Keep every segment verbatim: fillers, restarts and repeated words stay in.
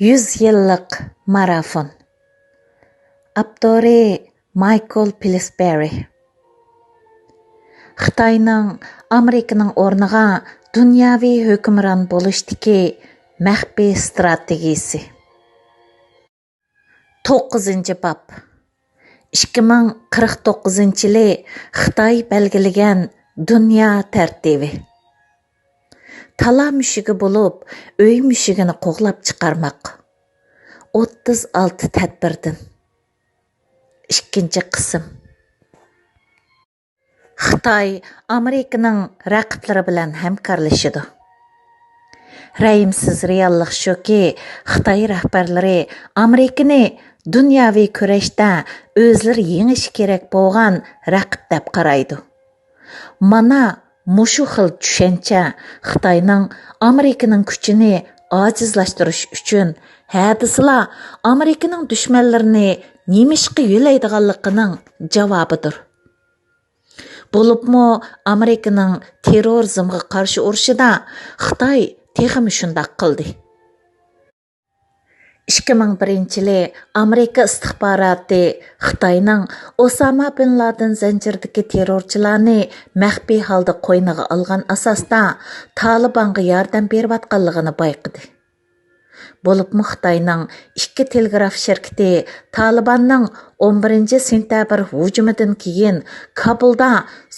يۈز يىللىق مارافون. ئاپتورى مايكل پىلسبېرى. خىتاينىڭ ئامېرىكىنىڭ ئورنىغا دۇنياۋى ھۆكۈمران بولۇشتىكى مەخپىي ستراتېگىيىسى. توققۇزىنچى باب. ئىككى مىڭ قىرىق توققۇزىنچى يىلى خىتاي بەلگىلىگەن دۇنيا تەرتىپى. تالا مۈشۈكى بولۇپ، ئۆي مۈشۈكىنى قوغلاپ چىقارماق. ئوتتۇز ئالتە تەدبىردىن. ئىككىنچى قىسىم. خىتاي ئامېرىكىنىڭ رەقىبلىرى بىلەن ھەمكارلىشىدۇ. رەھىمسىز رېئاللىق شۇكى، خىتاي رەھبەرلىرى ئامېرىكىنى دۇنياۋى كۈرەشتە ئۆزلىرى يېڭىشى كېرەك بولغان رەقىب دەپ قارايدۇ. مانا مۇشۇ خىل چۈشەنچە خىتاينىڭ ئامېرىكىنىڭ كۈچىنى ئاجىزلاشتۇرۇش ئۈچۈن ھە دېسىلا ئامېرىكىنىڭ دۈشمەنلىرىنى نېمىشقا يۆلەيدىغانلىقىنىڭ جاۋابىدۇر. بولۇپمۇ ئامېرىكىنىڭ تېررورىزمغا قارشى ئۇرۇشىدا خىتاي تېخىمۇ شۇنداق قىلدى. ئىككى مىڭ بىرىنچى يىلى ئامېرىكا ئىستىخباراتى خىتاينىڭ ئوساما بىن لادېن زەنجىرىدىكى تېررورچىلارنى مەخپىي ھالدا قوينىغا ئالغان ئاساستا تالىبانغا ياردەم بېرىۋاتقانلىقىنى بايقىدى. بولۇپمۇ خىتاينىڭ ئىككى تېلېگراف شىركىتى تالىباننىڭ ئون بىرىنچى سېنتەبىر ھۇجۇمىدىن كېيىن كابۇلدا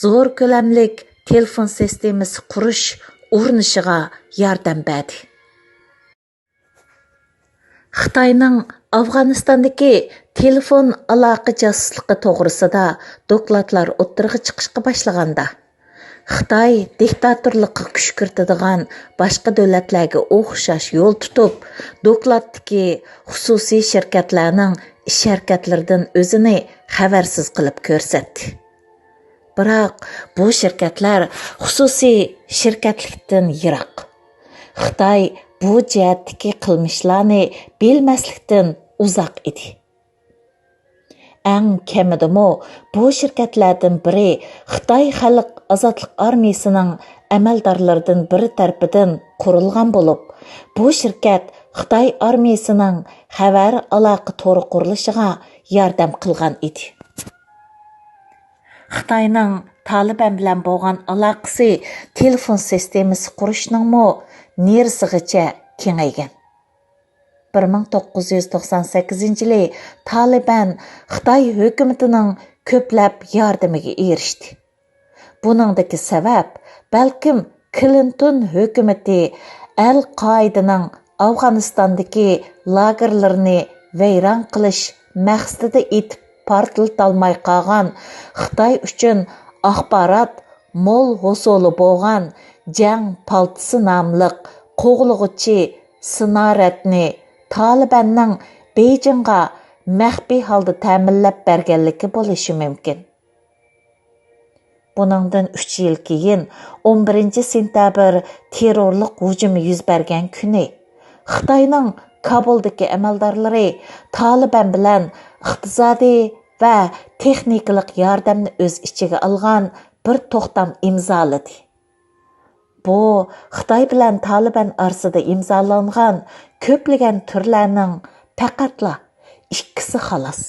زور كۆلەملىك تېلېفون سىستېمىسى قۇرۇش ئۇرۇنۇشىغا ياردەم بەردى. خىتاينىڭ ئافغانىستاندىكى تېلېفون ئالاقە جاسۇسلۇقى توغرىسىدا دوكلاتلار ئوتتۇرىغا چىقىشقا باشلىغاندا، خىتاي دىكتاتورلۇققا كۈشكۈرتىدىغان باشقا دۆلەتلەرگە ئوخشاش يول تۇتۇپ، دوكلاتتىكى خۇسۇسىي شىركەتلەرنىڭ ئىش ھەرىكەتلىرىدىن ئۆزىنى خەۋەرسىز قىلىپ كۆرسەتتى. بىراق، بۇ شىركەتلەر خۇسۇسىي شىركەتلىكتىن يىراق. خىتاي بۇ جەھەتتىكى قىلمىشلارنى بىلمەسلىكتىن ئۇزاق ئىدى. ئەڭ كەمىدىمۇ بۇ شىركەتلەردىن بىرى خىتاي خەلق ئازادلىق ئارمىيىسىنىڭ ئەمەلدارلىرىدىن بىرى تەرىپىدىن قۇرۇلغان بولۇپ، بۇ شىركەت خىتاي ئارمىيىسىنىڭ خەۋەر ئالاقە تورى قۇرۇلۇشىغا ياردەم قىلغان ئىدى. خىتاينىڭ تالىبان بىلەن بولغان ئالاقىسى تېلېفون سىستېمىسى قۇرۇشنىڭمۇ نېرىسىغىچە كېڭەيگەن. بىر مىڭ توققۇز يۈز توقسان سەككىزىنچى يىلى تالىبان خىتاي ھۆكۈمىتىنىڭ كۆپلەپ ياردىمىگە ئېرىشتى. بۇنىڭدىكى سەۋەب، بەلكىم، كلىنتون ھۆكۈمىتى ئەل قائىدىنىڭ ئافغانىستاندىكى لاگېرلىرىنى ۋەيران قىلىش مەقسىتىدە ئېتىپ پارتلىتالماي قالغان خىتاي ئۈچۈن ئاخبارات مول ھوسۇلى بولغان جەڭ پالتىسى ناملىق قوغلىغۇچى سىنارەدنى تالىباننىڭ بېيجىڭغا مەخپىي ھالدا تەمىنلەپ بەرگەنلىكى بولۇشى مۇمكىن. بۇنىڭدىن ئۈچ يىل كېيىن، ئون بىرىنچى سېنتەبىر تېررورلۇق ھۇجۇمى يۈز بەرگەن كۈنى، خىتاينىڭ كابۇلدىكى ئەمەلدارلىرى تالىبان بىلەن ئىقتىسادىي ۋە تېخنىكىلىق ياردەمنى ئۆز ئىچىگە ئالغان بىر توختام ئىمزالىدى. بۇ خىتاي بىلەن تالىبان ئارىسىدا ئىمزالانغان كۆپلىگەن تۈرلەرنىڭ پەقەتلا ئىككىسى خالاس.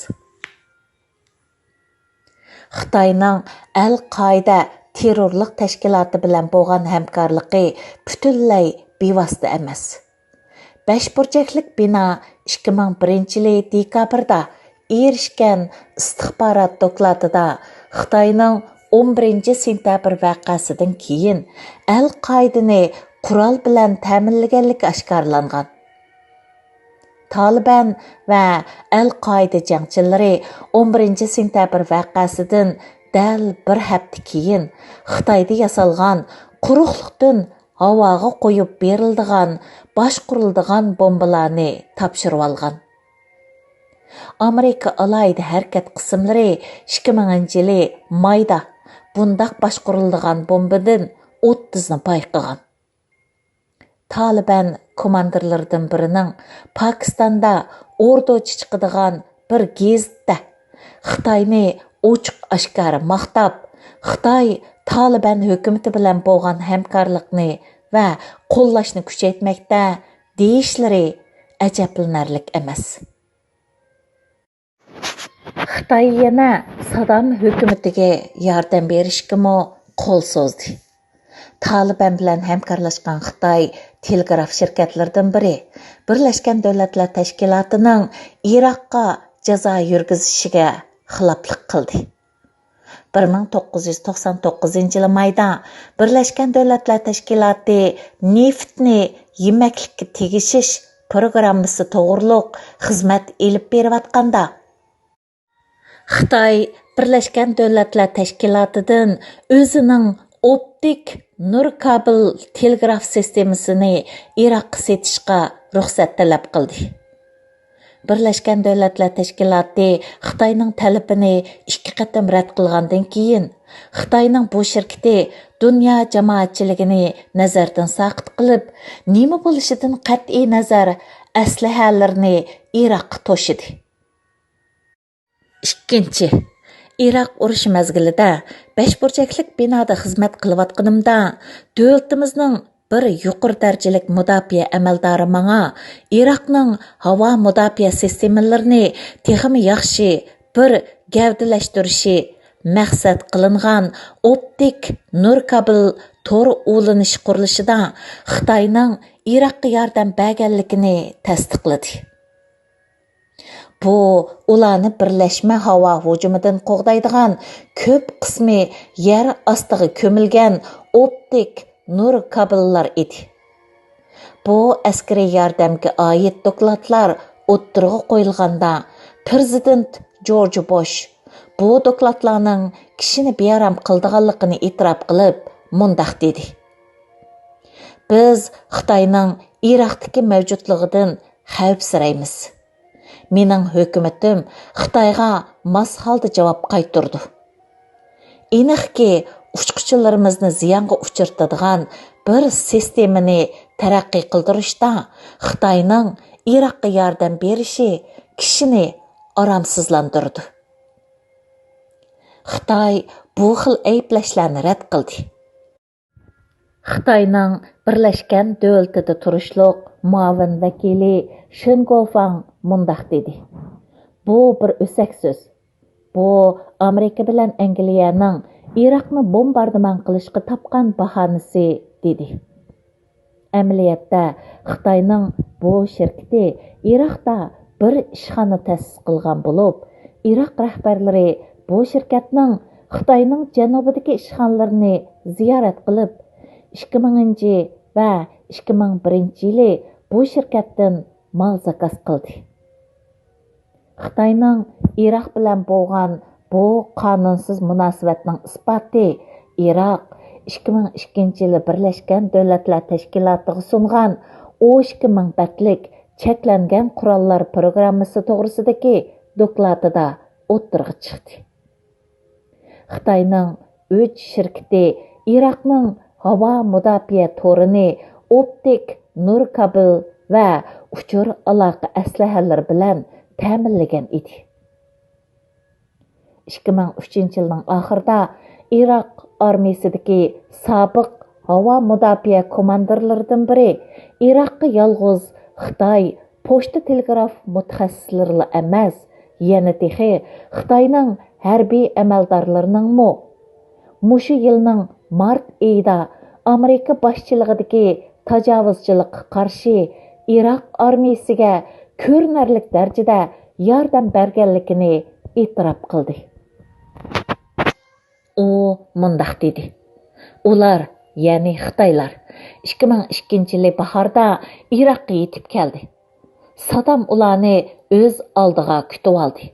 خىتاينىڭ ئەل قائىدە تېررورلۇق تەشكىلاتى بىلەن بولغان ھەمكارلىقى پۈتۈنلەي بىۋاسىتە ئەمەس. بەشبۇرجەكلىك بىنا ئىككى مىڭ بىرىنچى يىلى دېكابىردا ئېرىشكەن ئىستىخبارات دوكلاتىدا خىتاينىڭ ئون بىرىنچى سېنتەبىر ۋەقەسىدىن كېيىن ئەل قائىدىنى قورال بىلەن تەمىنلىگەنلىكى ئاشكارىلانغان. تالىبان ۋە ئەل قائىدە جەڭچىلىرى ئون بىرىنچى سېنتەبىر ۋەقەسىدىن دەل بىر ھەپتە كېيىن خىتايدا ياسالغان قۇرۇقلۇقتىن ھاۋاغا قويۇپ بېرىلىدىغان باشقۇرۇلىدىغان بومبىلارنى تاپشۇرۇۋالغان. ئامېرىكا ئالاھىدە ھەرىكەت قىسىملىرى ئىككى مىڭىنچى يىلى مايدا بۇنداق باشقۇرۇلىدىغان بومبىدىن ئوتتۇزنى بايقىغان. تالىبان كوماندىرلىرىدىن بىرىنىڭ پاكىستاندا ئوردۇچە چىقىدىغان بىر گېزىتتە خىتاينى ئوچۇق-ئاشكارا ماختاپ، خىتاي تالىبان ھۆكۈمىتى بىلەن بولغان ھەمكارلىقنى ۋە قوللاشنى كۈچەيتمەكتە دېيىشلىرى ئەجەبلىنەرلىك ئەمەس. خىتاي يەنە سادام ھۆكۈمىتىگە ياردەم بېرىشكىمۇ قول سوزدى. تالىبان بىلەن ھەمكارلاشقان خىتاي تېلېگراف شىركەتلىرىدىن بىرى بىرلەشكەن دۆلەتلەر تەشكىلاتىنىڭ ئىراققا جازا يۈرگۈزۈشىگە خىلاپلىق قىلدى. بىر مىڭ توققۇز يۈز توقسان توققۇزىنچى يىلى مايدا بىرلەشكەن دۆلەتلەر تەشكىلاتى نېفىتنى يېمەكلىككە تېگىشىش پروگراممىسى توغرۇلۇق خىزمەت ئېلىپ بېرىۋاتقاندا، خىتاي بىرلەشكەن دۆلەتلەر تەشكىلاتىدىن ئۆزىنىڭ ئوپتىك نۇر كابېل تېلېگراف سىستېمىسىنى ئىراققا سېتىشقا رۇخسەت تەلەپ قىلدى. بىرلەشكەن دۆلەتلەر تەشكىلاتى خىتاينىڭ تەلىپىنى ئىككى قېتىم رەت قىلغاندىن كېيىن، خىتاينىڭ بۇ شىركىتى دۇنيا جامائەتچىلىكىنى نەزەردىن ساقىت قىلىپ، نېمە بولۇشىدىن قەتئىي نەزەر، ئەسلىھەلىرىنى ئىراققا توشىدى. ئىككىنچى، ئىراق ئۇرۇشى مەزگىلىدە بەشبۇرجەكلىك بىنادا خىزمەت قىلىۋاتقىنىمدا، دۆلىتىمىزنىڭ بىر يۇقىرى دەرىجىلىك مۇداپىئە ئەمەلدارى ماڭا ئىراقنىڭ ھاۋا مۇداپىئە سىستېمىلىرىنى تېخىمۇ ياخشى بىر گەۋدىلەشتۈرۈشى مەقسەت قىلىنغان ئوپتىك نۇر كابېل تور ئۇلىنىش قۇرۇلۇشىدا خىتاينىڭ ئىراققا ياردەم بەرگەنلىكىنى تەستىقلىدى. بۇ ئۇلارنى بىرلەشمە ھاۋا ھۇجۇمىدىن قوغدايدىغان كۆپ قىسمى يەر ئاستىغا كۆمۈلگەن ئوپتىك نۇر كابېللار ئىدى. بۇ ئەسكىرىي ياردەمگە ئائىت دوكلاتلار ئوتتۇرىغا قويۇلغاندا، پىرېزىدېنت جورج بۇش بۇ دوكلاتلارنىڭ كىشىنى بىئارام قىلىدىغانلىقىنى ئېتىراپ قىلىپ، مۇنداق دېدى: بىز خىتاينىڭ ئىراقتىكى مەۋجۇتلۇقىدىن خەۋپسىرەيمىز. مېنىڭ ھۆكۈمىتىم خىتايغا ماس ھالدا جاۋاب قايتۇرىدۇ. ئېنىقكى، ئۇچقۇچىلىرىمىزنى زىيانغا ئۇچرىتىدىغان بىر سىستېمىنى تەرەققىي قىلدۇرۇشتا خىتاينىڭ ئىراققا ياردەم بېرىشى كىشىنى ئارامسىزلاندۇرىدۇ. خىتاي بۇ خىل ئەيىبلەشلەرنى رەت قىلدى. خىتاينىڭ بىرلەشكەن دۆلىتىدە تۇرۇشلۇق مۇئاۋىن ۋەكىلى شېن گوفاڭ مۇنداق دېدى: بۇ بىر ئۆسەك سۆز. بۇ ئامېرىكا بىلەن ئەنگلىيەنىڭ ئىراقنى بومباردىمان قىلىشقا تاپقان باھانىسى، دېدى. ئەمەلىيەتتە، خىتاينىڭ بۇ شىركىتى ئىراقتا بىر ئىشخانا تەسىس قىلغان بولۇپ، ئىراق رەھبەرلىرى بۇ شىركەتنىڭ خىتاينىڭ جەنۇبىدىكى ئىشخانىلىرىنى زىيارەت قىلىپ، ئىككى مىڭىنچى ۋە ئىككى مىڭ بىرىنچى يىلى بۇ شىركەتتىن مال زاكاز قىلدى. خىتاينىڭ ئىراق بىلەن بولغان بۇ قانۇنسىز مۇناسىۋەتنىڭ ئىسپاتى ئىراق ئىككى مىڭ ئىككىنچى يىلى بىرلەشكەن دۆلەتلەر تەشكىلاتىغا سۇنغان ئون ئىككى مىڭ بەتلىك چەكلەنگەن قوراللار پروگراممىسى توغرىسىدىكى دوكلاتىدا ئوتتۇرىغا چىقتى. خىتاينىڭ ئۈچ شىركىتى ئىراقنىڭ ھاۋا مۇداپىئە تورىنى ئوپتىك نۇر كابېل ۋە ئۇچۇر ئالاقە ئەسلىھەلىرى بىلەن تەمىنلىگەن ئىدى. ئىككى مىڭ ئۈچىنچى يىلنىڭ ئاخىرىدا ئىراق ئارمىيىسىدىكى سابىق ھاۋا مۇداپىئە كوماندىرلىرىدىن بىرى ئىراققا يالغۇز خىتاي پوچتا تېلېگراف مۇتەخەسسىسلىرىلا ئەمەس، يەنە تېخى خىتاينىڭ ھەربىي ئەمەلدارلىرىنىڭمۇ مۇشۇ يىلنىڭ مارت ئېيىدا ئامېرىكا باشچىلىقىدىكى تاجاۋۇزچىلىققا قارشى ئىراق ئارمىيىسىگە كۆرۈنەرلىك دەرىجىدە ياردەم بەرگەنلىكىنى ئېتىراپ قىلدى. ئۇ مۇنداق دېدى: ئۇلار، يەنى خىتايلار، ئىككى مىڭ ئىككىنچى يىلى باھاردا ئىراققا يېتىپ كەلدى. سادام ئۇلارنى ئۆز ئالدىغا كۈتۈۋالدى.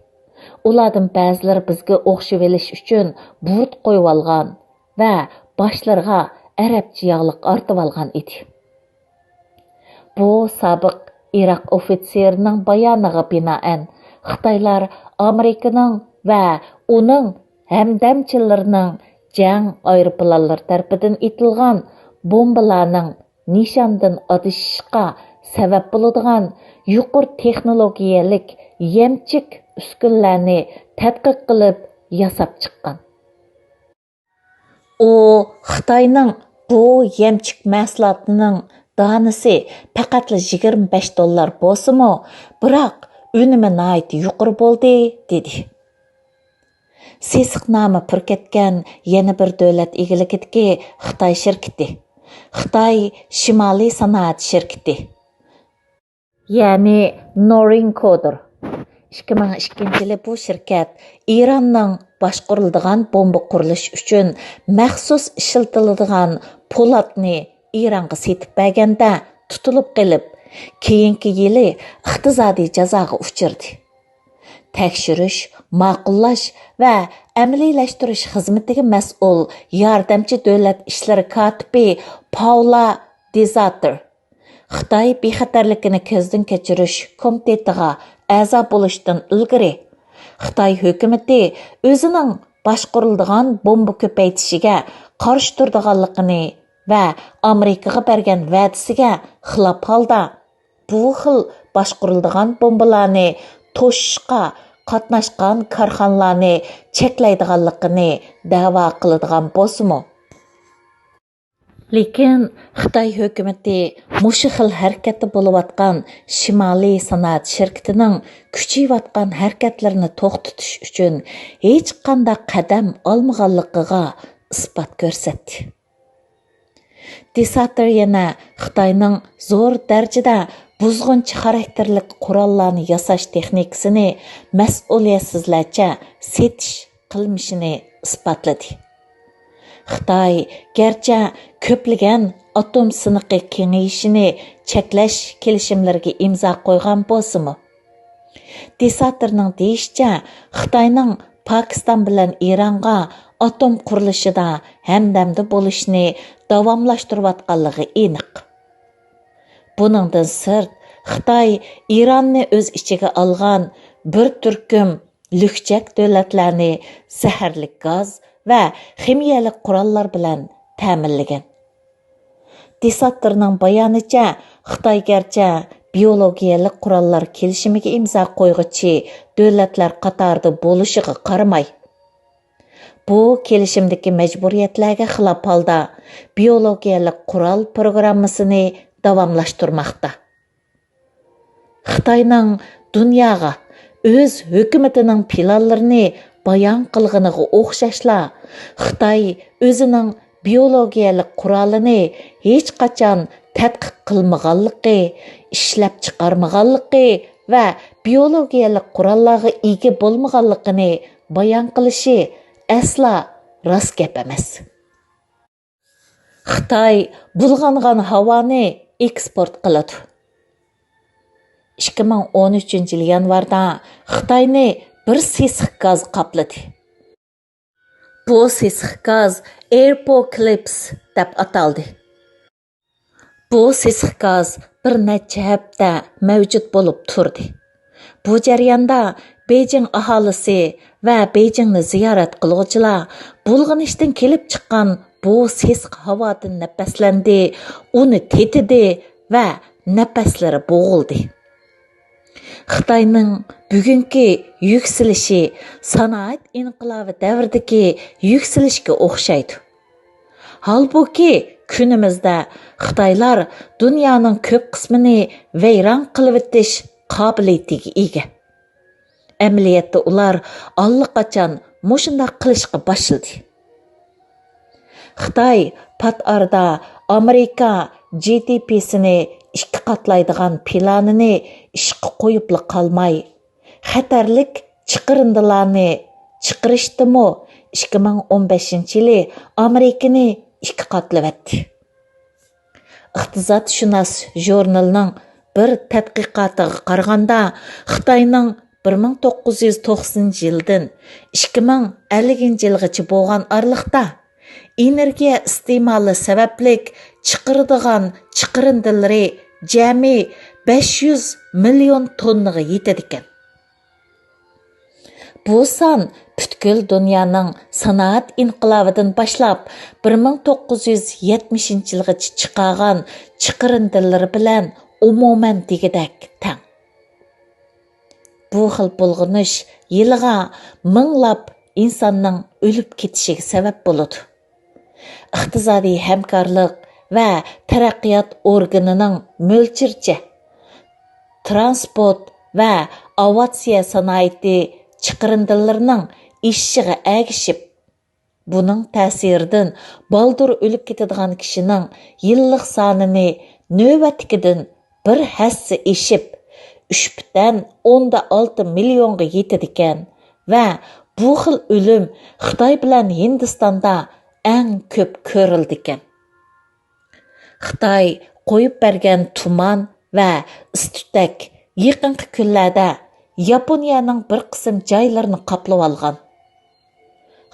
ئۇلاردىن بەزىلىرى بىزگە ئوخشىۋېلىش ئۈچۈن بۇرۇت قويۇۋالغان ۋە باشلىرىغا ئەرەبچە ياغلىق ئارتىۋالغان ئىدى. بۇ سابىق ئىراق ئوفىتسېرىنىڭ بايانىغا بىنائەن، خىتايلار ئامېرىكىنىڭ ۋە ئۇنىڭ ھەمدەمچىلىرىنىڭ جەڭ ئايروپىلانلىرى تەرىپىدىن ئېتىلغان بومبىلارنىڭ نىشاندىن ئادىشىشقا سەۋەب بولىدىغان يۇقىرى تېخنولوگىيەلىك يەمچۈك ئۈسكۈنىلەرنى تەتقىق قىلىپ ياساپ چىققان. ئۇ خىتاينىڭ بۇ يەمچۈك مەھسۇلاتىنىڭ دانىسى پەقەتلا يىگىرمە بەش دوللار بولسىمۇ، بىراق ئۈنۈمى ناھايىتى يۇقىرى بولدى، دېدى. سېسىقنامە پۈركەتكەن يەنە بىر دۆلەت ئىگىلىكىدىكى خىتاي شىركىتى، خىتاي شىمالىي سانائەت شىركىتى، يەنى نورىنكودۇر. ئىككى مىڭ ئىككىنچى يىلى بۇ شىركەت ئىراننىڭ باشقۇرۇلىدىغان بومبا قۇرۇلۇشى ئۈچۈن مەخسۇس ئىشلىتىلىدىغان پولاتنى ئىرانغا سېتىپ بەرگەندە تۇتۇلۇپ قېلىپ، كېيىنكى يىلى ئىقتىسادىي جازاغا ئۇچرىدى. تەكشۈرۈش، ماقۇللاش ۋە ئەمەلىيلەشتۈرۈش خىزمىتىگە مەسئۇل ياردەمچى دۆلەت ئىشلىرى كاتىپى پاۋلا دېزاتېر خىتاي بىخەتەرلىكىنى كۆزدىن كەچۈرۈش كومىتېتىغا ئەزا بولۇشتىن ئىلگىرى، خىتاي ھۆكۈمىتى ئۆزىنىڭ باشقۇرۇلىدىغان بومبا كۆپەيتىشىگە قارشى تۇرىدىغانلىقىنى ۋە ئامېرىكىغا بەرگەن ۋەدىسىگە خىلاپ ھالدا، بۇ خىل باشقۇرۇلىدىغان بومبىلارنى توشۇشقا قاتناشقان كارخانىلارنى چەكلەيدىغانلىقىنى دەۋا قىلىدىغان بولسىمۇ، لېكىن خىتاي ھۆكۈمىتى مۇشۇ خىل ھەرىكەتتە بولۇۋاتقان شىمالىي سانائەت شىركىتىنىڭ كۈچىيىۋاتقان ھەرىكەتلىرىنى توختىتىش ئۈچۈن ھېچقانداق قەدەم ئالمىغانلىقىغا ئىسپات كۆرسەتتى. دېساتېر يەنە خىتاينىڭ زور دەرىجىدە بۇزغۇنچى خاراكتېرلىك قوراللارنى ياساش تېخنىكىسىنى مەسئۇلىيەتسىزلەرچە سېتىش قىلمىشىنى ئىسپاتلىدى. خىتاي گەرچە كۆپلىگەن ئاتوم سىنىقى كېڭىيىشىنى چەكلەش كېلىشىملىرىگە ئىمزا قويغان بولسىمۇ، دېساتېرنىڭ دېيىشىچە، خىتاينىڭ پاكىستان بىلەن ئىرانغا ئاتوم قۇرۇلۇشىدا ھەمدەمدە بولۇشنى داۋاملاشتۇرۇۋاتقانلىقى ئېنىق. بۇنىڭدىن سىرت، خىتاي ئىراننى ئۆز ئىچىگە ئالغان بىر تۈركۈم لۈكچەك دۆلەتلەرنى زەھەرلىك گاز ۋە خىمىيەلىك قوراللار بىلەن تەمىنلىگەن. دېساتېرنىڭ بايانىچە، خىتاي گەرچە بىيولوگىيەلىك قوراللار كېلىشىمىگە ئىمزا قويغۇچى دۆلەتلەر قاتارىدا بولۇشىغا قارىماي، بۇ كېلىشىمدىكى مەجبۇرىيەتلەرگە خىلاپ ھالدا بىيولوگىيەلىك قورال پروگراممىسىنى داۋاملاشتۇرماقتا. خىتاينىڭ دۇنياغا ئۆز ھۆكۈمىتىنىڭ پىلانلىرىنى بايان قىلغىنىغا ئوخشاشلا، خىتاي ئۆزىنىڭ بىيولوگىيەلىك قورالىنى ھېچقاچان تەتقىق قىلمىغانلىقى، ئىشلەپچىقارمىغانلىقى ۋە بىيولوگىيەلىك قوراللارغا ئىگە بولمىغانلىقىنى بايان قىلىشى ئەسلا راست گەپ ئەمەس. خىتاي بۇلغانغان ھاۋانى ئېكسپورت قىلىدۇ. ئىككى مىڭ ئون ئۈچىنچى يىل يانۋاردا خىتاينى بىر سېسىق گاز قاپلىدى. بۇ سېسىق گاز ئېرپوكلىپس دەپ ئاتالدى. بۇ سېسىق گاز بىر نەچچە ھەپتە مەۋجۇت بولۇپ تۇردى. بۇ جەرياندا بېيجىڭ ئاھالىسى ۋە بېيجىڭنى زىيارەت قىلغۇچىلار بۇلغىنىشتىن كېلىپ چىققان بۇ سېسىق ھاۋادىن نەپەسلەندى، ئۇنى تېتىدى ۋە نەپەسلىرى بوغۇلدى. خىتاينىڭ بۈگۈنكى يۈكسىلىشى سانائەت ئىنقىلابى دەۋرىدىكى يۈكسىلىشكە ئوخشايدۇ. ھالبۇكى، كۈنىمىزدە خىتايلار دۇنيانىڭ كۆپ قىسمىنى ۋەيران قىلىۋېتىش قابىلىيىتىگە ئىگە. ئەمەلىيەتتە ئۇلار ئاللىقاچان مۇشۇنداق قىلىشقا باشلىدى. خىتاي پات ئارىدا ئامېرىكا جى دى پىسىنى ئىككى قاتلايدىغان پىلانىنى ئىشقا قويۇپلا قالماي، خەتەرلىك چىقىرىندىلارنى چىقىرىشتىمۇ ئىككى مىڭ ئون بەشىنچى يىلى ئامېرىكىنى ئىككى قاتلىۋەتتى. ئىقتىسادشۇناس ژۇرنىلىنىڭ بىر تەتقىقاتىغا قارىغاندا، خىتاينىڭ بىر مىڭ توققۇز يۈز توقسىنىنچى يىلدىن ئىككى مىڭ ئەللىكىنچى يىلغىچە بولغان ئارىلىقتا ئېنېرگىيە ئىستېمالى سەۋەبلىك چىقىرىدىغان چىقىرىندىلىرى جەمئىي بەش يۈز مىليون توننىغا يېتىدىكەن. بۇ سان پۈتكۈل دۇنيانىڭ سانائەت ئىنقىلابىدىن باشلاپ بىر مىڭ توققۇز يۈز يەتمىشىنچى يىلغىچە چىقارغان چىقىرىندىلىرى بىلەن ئومۇمەن دېگۈدەك تەڭ. بۇ خىل بۇلغىنىش يىلىغا مىڭلاپ ئىنساننىڭ ئۆلۈپ كېتىشىگە سەۋەب بولىدۇ. ئىقتىسادىي ھەمكارلىق ۋە تەرەققىيات ئورگىنىنىڭ مۆلچىرىچە، تىرانسپورت ۋە ئاۋىئاتسىيە سانائىتى چىقىرىندىلىرىنىڭ ئېشىشىغا ئەگىشىپ، بۇنىڭ تەسىرىدىن بالدۇر ئۆلۈپ كېتىدىغان كىشىنىڭ يىللىق سانىنى نۆۋەتتىكىدىن بىر ھەسسە ئېشىپ، ئۈچ پۈتۈن ئوندىن ئالتە مىليونغا يېتىدىكەن ۋە بۇ خىل ئۆلۈم خىتاي بىلەن ھىندىستاندا ئەڭ كۆپ كۆرۈلىدىكەن. خىتاي قويۇپ بەرگەن تۇمان ۋە ئىس-تۈتەك يېقىنقى كۈنلەردە ياپونىيەنىڭ بىر قىسىم جايلىرىنى قاپلىۋالغان.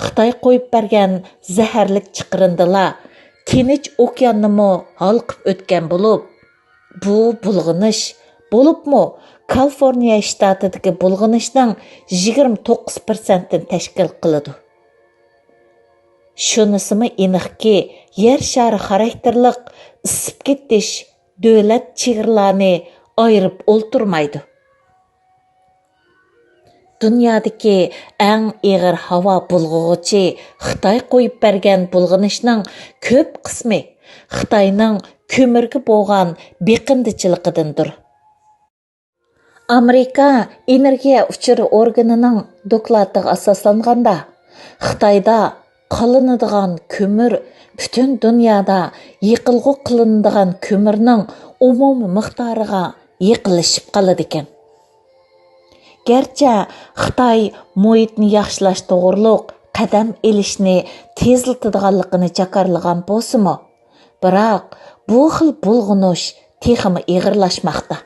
خىتاي قويۇپ بەرگەن زەھەرلىك چىقىرىندىلار تىنچ ئوكياننىمۇ ھالقىپ ئۆتكەن بولۇپ، بۇ بۇلغىنىش، بولۇپمۇ كالىفورنىيە شتاتىدىكى بۇلغىنىشنىڭ يىگىرمە توققۇز پىرسەنتىنى تەشكىل قىلىدۇ. شۇنىسىمۇ ئېنىقكى، يەر شارى خاراكتېرلىق ئىسسىپ كېتىش دۆلەت چېگرىلارنى ئايرىپ ئولتۇرمايدۇ. دۇنيادىكى ئەڭ ئېغىر ھاۋا بۇلغىغۇچى خىتاي قويۇپ بەرگەن بۇلغىنىشنىڭ كۆپ قىسمى خىتاينىڭ كۆمۈرگە بولغان بېقىندىچىلىقىدىندۇر. ئامېرىكا ئېنېرگىيە ئۇچۇرى ئورگىنىنىڭ دوكلاتىغا ئاساسلانغاندا، خىتايدا قالىنىدىغان كۆمۈر پۈتۈن دۇنيادا يېقىلغۇ قىلىنىدىغان كۆمۈرنىڭ ئومۇمىي مىقدارىغا يېقىنلىشىپ قالىدىكەن. گەرچە خىتاي مۇھىتنى ياخشىلاش توغرۇلۇق قەدەم ئېلىشنى تېزلىتىدىغانلىقىنى جاكارلىغان بولسىمۇ، بىراق بۇ خىل بۇلغىنىش تېخىمۇ ئېغىرلاشماقتا.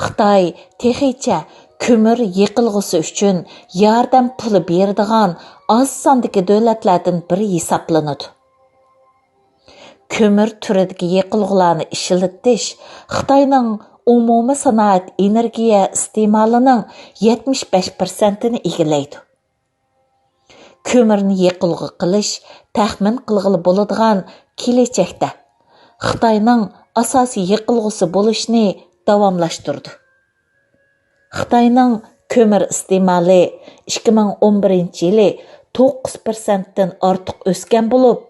خىتاي تېخىچە كۆمۈر يېقىلغۇسى ئۈچۈن ياردەم پۇلى بېرىدىغان ئاز ساندىكى دۆلەتلەردىن بىرى ھېسابلىنىدۇ. كۆمۈر تۈرىدىكى يېقىلغۇلارنى ئىشلىتىش خىتاينىڭ ئومۇمىي سانائەت ئېنېرگىيە ئىستېمالىنىڭ يەتمىش بەش پىرسەنتىنى ئىگىلەيدۇ. كۆمۈرنى يېقىلغۇ قىلىش تەخمىن قىلغىلى بولىدىغان كېلەچەكتە خىتاينىڭ ئاساسىي يېقىلغۇسى بولۇشىنى داۋاملاشتۇرىدۇ. خىتاينىڭ كۆمۈر ئىستېمالى ئىككى مىڭ ئون بىرىنچى يىلى توققۇز پىرسەنتتىن ئارتۇق ئۆسكەن بولۇپ،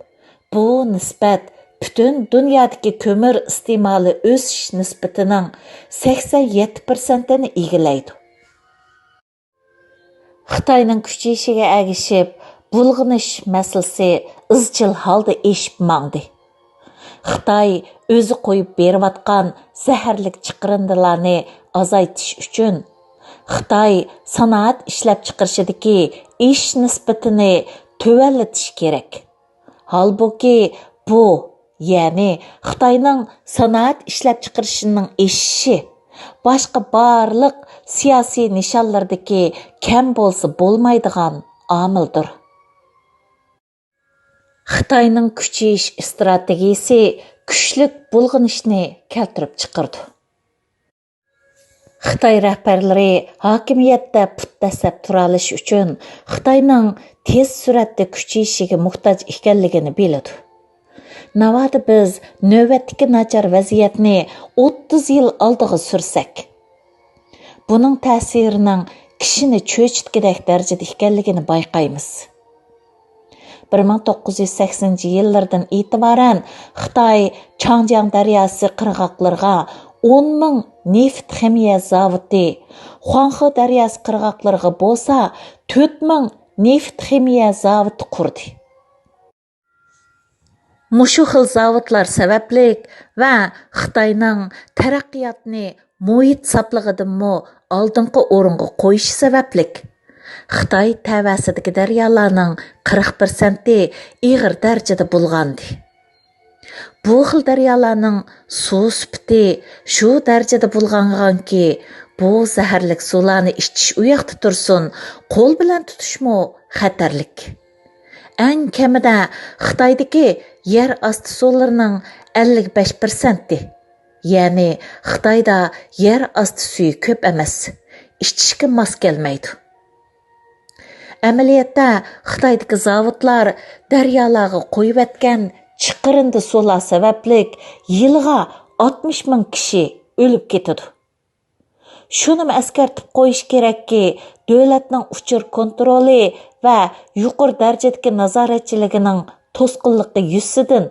بۇ نىسبەت پۈتۈن دۇنيادىكى كۆمۈر ئىستېمالى ئۆسۈش نىسبىتىنىڭ سەكسەن يەتتە پىرسەنتىنى ئىگىلەيدۇ. خىتاينىڭ كۈچىيىشىگە ئەگىشىپ، بۇلغىنىش مەسىلىسى ئىزچىل ھالدا ئېشىپ ماڭدى. خىتاي ئۆزى قويۇپ بېرىۋاتقان زەھەرلىك چىقىرىندىلارنى ئازايتىش ئۈچۈن، خىتاي سانائەت ئىشلەپچىقىرىشىدىكى ئېشىش نىسبىتىنى تۆۋەنلىتىشى كېرەك. ھالبۇكى، بۇ، يەنى خىتاينىڭ سانائەت ئىشلەپچىقىرىشىنىڭ ئېشىشى باشقا بارلىق سىياسىي نىشانلىرىدىكى كەم بولسا بولمايدىغان ئامىلدۇر. خىتاينىڭ كۈچىيىش ئىستراتېگىيىسى كۈچلۈك بۇلغىنىشنى كەلتۈرۈپ چىقىرىدۇ. خىتاي رەھبەرلىرى ھاكىمىيەتتە پۇت دەسسەپ تۇرالىشى ئۈچۈن خىتاينىڭ تېز سۈرئەتتە كۈچىيىشىگە موھتاج ئىكەنلىكىنى بىلىدۇ. ناۋادا بىز نۆۋەتتىكى ناچار ۋەزىيەتنى ئوتتۇز يىل ئالدىغا سۈرسەك، بۇنىڭ تەسىرىنىڭ كىشىنى چۆچۈتكۈدەك دەرىجىدە ئىكەنلىكىنى بايقايمىز. بىر مىڭ توققۇز يۈز سەكسىنىنچى يىللىرىدىن ئېتىبارەن خىتاي چاڭجياڭ دەرياسى قىرغاقلىرىغا ئون مىڭ نېفىت خىمىيە زاۋۇتى، خۇاڭخې دەرياسى قىرغاقلىرىغا بولسا تۆت مىڭ نېفىت خىمىيە زاۋۇتى قۇردى. مۇشۇ خىل زاۋۇتلار سەۋەبلىك ۋە خىتاينىڭ تەرەققىياتنى مۇھىت ساپلىقىدىمۇ ئالدىنقى ئورۇنغا قويۇشى سەۋەبلىك، خىتاي تەۋەسىدىكى دەريالارنىڭ قىرىق پىرسەنتى ئېغىر دەرىجىدە بۇلغاندى. بۇ خىل دەريالارنىڭ سۇ سۈپىتى شۇ دەرىجىدە بۇلغانغانكى، بۇ زەھەرلىك سۇلارنى ئىچىش ئۇياقتا تۇرسۇن، قول بىلەن تۇتۇشمۇ خەتەرلىك. ئەڭ كەمىدە خىتايدىكى يەر ئاستى سۇلىرىنىڭ ئەللىك بەش پىرسەنتى، يەنى خىتايدا يەر ئاستى سۈيى كۆپ ئەمەس، ئىچىشكە ماس كەلمەيدۇ. ئەمەلىيەتتە خىتايدىكى زاۋۇتلار دەريالارغا قۇيۇۋەتكەن چىقىرىندى سۇلار سەۋەبلىك يىلىغا ئاتمىش مىڭ كىشى ئۆلۈپ كېتىدۇ. شۇنىمۇ ئەسكەرتىپ قويۇش كېرەككى، دۆلەتنىڭ ئۇچۇر كونترولى ۋە يۇقىرى دەرىجىدىكى نازارەتچىلىكىنىڭ توسقۇنلۇقى يۈزىسىدىن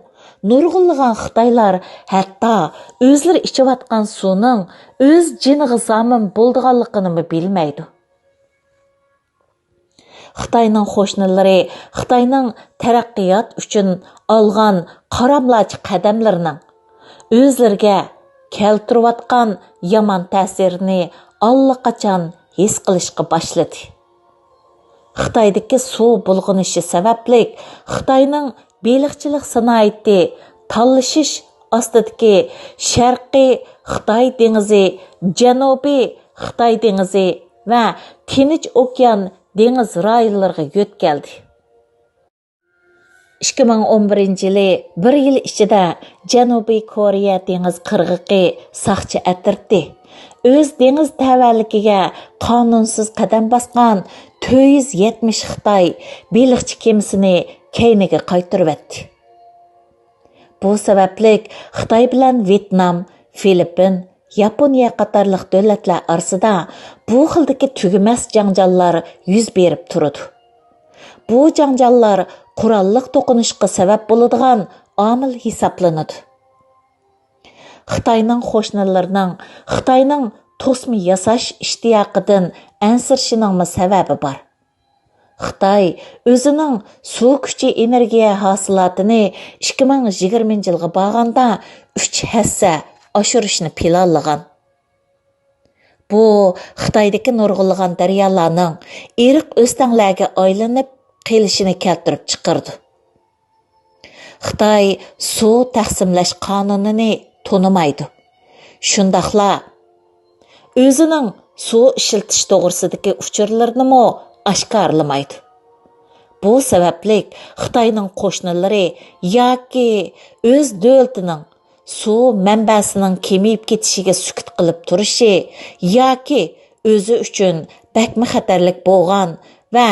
نۇرغۇنلىغان خىتايلار ھەتتا ئۆزلىرى ئىچىۋاتقان سۇنىڭ ئۆز جېنىغا زامىن بولىدىغانلىقىنىمۇ بىلمەيدۇ. خىتاينىڭ قوشنىلىرى خىتاينىڭ تەرەققىيات ئۈچۈن ئالغان قاراملاچ قەدەملىرىنىڭ ئۆزلىرىگە كەلتۈرۈۋاتقان يامان تەسىرىنى ئاللىقاچان ھېس قىلىشقا باشلىدى. خىتايدىكى سۇ بۇلغىنىشى سەۋەبلىك خىتاينىڭ بېلىقچىلىق سانائىتى تالىشىش ئاستىدىكى شەرقىي خىتاي دېڭىزى، جەنۇبىي خىتاي دېڭىزى ۋە تىنچ ئوكيان دېڭىز رايونلىرىغا يۆتكەلدى. ئىككى مىڭ ئون بىرىنچى يىلى بىر يىل ئىچىدە جەنۇبىي كورېيە دېڭىز قىرغىقى ساقچى ئەترىتى ئۆز دېڭىز تەۋەلىكىگە قانۇنسىز قەدەم باسقان تۆت يۈز يەتمىش خىتاي بېلىقچى كېمىسىنى كەينىگە قايتۇرۇۋەتتى. بۇ سەۋەبلىك خىتاي بىلەن ۋيېتنام، فىلىپپىن، ياپونىيە قاتارلىق دۆلەتلەر ئارىسىدا بۇ خىلدىكى تۈگىمەس جاڭجاللار يۈز بېرىپ تۇرىدۇ. بۇ جاڭجاللار قوراللىق توقۇنۇشقا سەۋەب بولىدىغان ئامىل ھېسابلىنىدۇ. خىتاينىڭ قوشنىلىرىنىڭ خىتاينىڭ توسما ياساش ئىشتىياقىدىن ئەنسىرىشىنىڭمۇ سەۋەبى بار. خىتاي ئۆزىنىڭ سۇ كۈچى ئېنېرگىيە ھاسىلاتىنى ئىككى مىڭ يىگىرمىنچى يىلغا بارغاندا ئۈچ ھەسسە ئاشۇرۇشنى پىلانلىغان. بۇ خىتايدىكى نۇرغۇنلىغان دەريالارنىڭ ئېرىق ئۆستەڭلەرگە ئايلىنىپ قېلىشىنى كەلتۈرۈپ چىقىرىدۇ. خىتاي سۇ تەقسىملەش قانۇنىنى تونۇمايدۇ. شۇنداقلا ئۆزىنىڭ سۇ ئىشلىتىش توغرىسىدىكى ئۇچۇرلىرىنىمۇ ئاشكارىلىمايدۇ. بۇ سەۋەبلىك خىتاينىڭ قوشنىلىرى ياكى ئۆز دۆلىتىنىڭ سۇ مەنبەسىنىڭ كېمىيىپ كېتىشىگە سۈكۈت قىلىپ تۇرۇشى ياكى ئۆزى ئۈچۈن بەكمۇ خەتەرلىك بولغان ۋە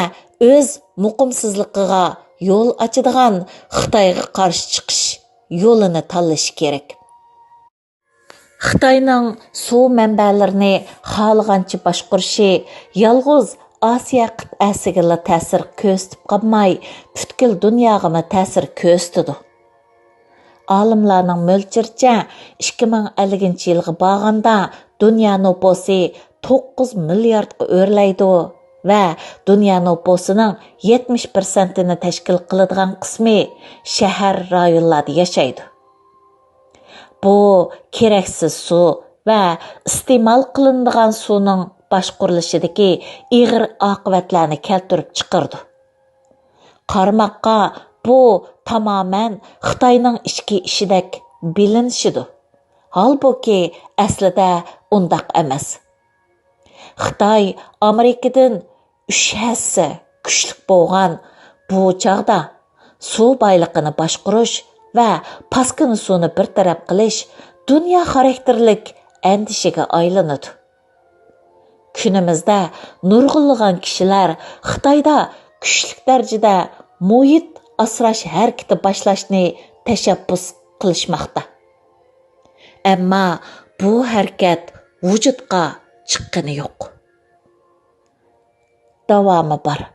ئۆز مۇقىمسىزلىقىغا يول ئاچىدىغان خىتايغا قارشى چىقىش يولىنى تاللىشى كېرەك. خىتاينىڭ سۇ مەنبەلىرىنى خالىغانچە باشقۇرۇشى يالغۇز ئاسىيا قىتئەسىگىلا تەسىر كۆرسىتىپ قالماي، پۈتكۈل دۇنياغىمۇ تەسىر كۆرسىتىدۇ. ئالىملارنىڭ مۆلچىرىچە، ئىككى مىڭ ئەللىكىنچى يىلغا بارغاندا دۇنيا نوپۇسى توققۇز مىلياردقا ئۆرلەيدۇ ۋە دۇنيا نوپۇسىنىڭ يەتمىش پىرسەنتىنى تەشكىل قىلىدىغان قىسمى شەھەر رايونلاردا ياشايدۇ. بۇ كېرەكسىز سۇ ۋە ئىستېمال قىلىنىدىغان سۇنىڭ باشقۇرۇلۇشىدىكى ئېغىر ئاقىۋەتلەرنى كەلتۈرۈپ چىقىرىدۇ. قارىماققا بۇ تامامەن خىتاينىڭ ئىچكى ئىشىدەك بىلىنىشىدۇ. ھالبۇكى، ئەسلىدە ئۇنداق ئەمەس. خىتاي ئامېرىكىدىن ئۈچ ھەسسە كۈچلۈك بولغان بۇ چاغدا سۇ بايلىقىنى باشقۇرۇش ۋە پاسكىنا سۇنى بىر تەرەپ قىلىش دۇنيا خاراكتېرلىك ئەندىشىگە ئايلىنىدۇ. كۈنىمىزدە نۇرغۇنلىغان كىشىلەر خىتايدا كۈچلۈك دەرىجىدە مۇھىت ئاسراش ھەرىكىتى باشلاشنى تەشەببۇس قىلىشماقتا. ئەمما بۇ ھەرىكەت ۋۇجۇدقا چىققىنى يوق. داۋامى بار.